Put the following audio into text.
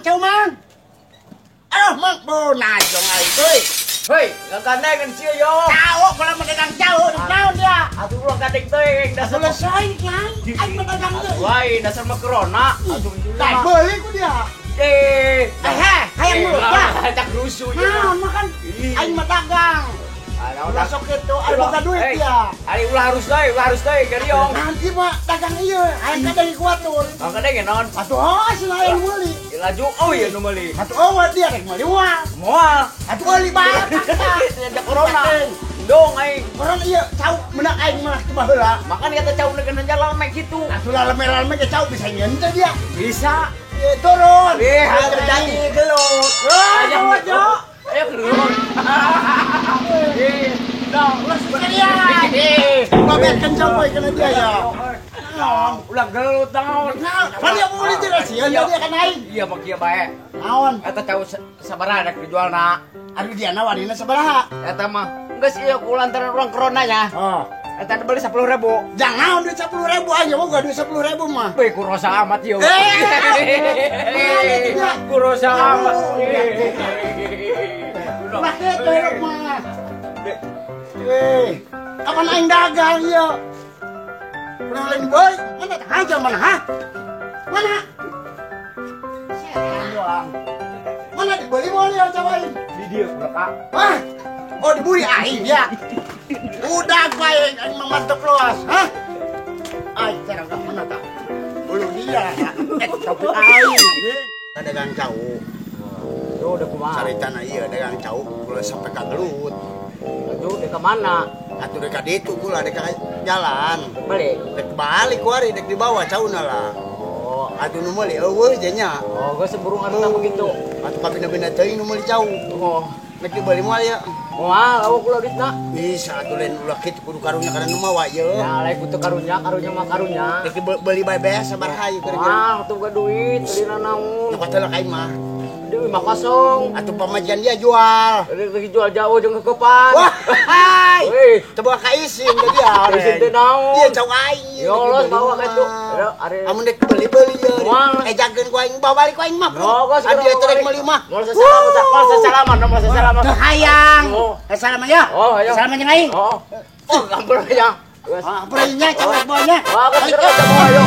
Mang, cau mang. Aduh, mang, bonajong aing euy. Hei, gandeng kan sia yo. Cau, kalau medagang cau, naon dia? Atuh ulah gandeng teuing dasar selesai kan. Aing medagang deui. Lain dasar mah corona. Atuh tak beli ku dia. Eh, eh, hayang mulut lah. Cak rusuh ieu. Naon mah kan aing mah dagang. Ulah sok kitu, aing boga duit dia. Ari ulah harus deui, gariong. Nanti mah dagang ieu, hayang kadang kuatur. Ah kadang naon? Atuh oh, cenah hayang meuli. Laju oh ieu nu meuli. Atuh oh dia rek meuli moal. Moal. Atuh meuli bae. Ada corona. Dong aing. Corona ieu cau meunang aing mah teu baheula. Makan kata cau negeun lalame kitu. Atuh lalame-lalame ge cau bisa nyeun teh dia. Bisa. Turun. Eh, terjadi gelut. Ayo, ayo gelut. Eh, dah, ulah sekalian. Babetkeun cau poe kana dia ya. Naon? Ulah gelut naon. Pan dia meuli teh sieun dia kan aing. Iya mah kieu bae. Naon? Eta cau sabaraha rek dijualna? Aduh dia na wanina sabaraha? Eta mah geus ieu ku lantaran urang corona nya. Oh. Eta dibeli 10.000. Jangan naon duit 10.000 aja boga duit 10.000 mah. Weh kurosa amat ieu. Kurosa amat. Ulah kitu hirup mah. Eh, kapan aing dagang ieu? Ulah lain boy, mana tah hajar mana ha? Mana? Setan doang. Mana dibeli moal ya cau aing? Di dieu Kak. Hah? Oh dibeli aing ya. Udah baik, aing mah mantep luas, hah? Aing sekarang ka mana tah? Bulu dia. Tapi aing dagang cau. Tuh udah kumaha? Caritana ieu dagang cau kula sampai ka gelut. Atuh dek ka mana? Atuh dek ka ditu kula dek ka jalan. Balik. Dek balik ku ari dek dibawa cauna lah. Oh, atuh nu meuli eueuh je nya. Oh, geus burung anu begitu. Atuh kabina-bina teuing nu meuli cau. Oh, dek dibeli moal ya. Moal awak kula duitna. Bisa atuh lain ulah kitu kudu karunya kana nu mawa ieu. Ya lain kudu karunya, karunya mah karunya. Dek dibeli bae beas sabaraha ieu kira-kira. Moal atuh boga duit, beli naon. Nu katelah ka imah. Duit mah kosong. Atuh pamajikan dia jual. Lagi jual jauh jeung kekepan. Wah, hai. Weh, teu boga ka isin da dia. Isin teh naon? Ieu cau aing. Ya Allah bawa ka itu. Ari amun dek beli-beli ieu. Moal. Eh jageun ku aing bawa balik ku aing mah. Oh, geus dia teh rek meuli mah. Moal sasalaman, moal sasalaman. Teu hayang. Salaman ya. Oh, ayo. Salaman jeung aing. Oh. Oh, ampun ya. Ah, ampun nya cau bawa nya. Wah, geus ayo.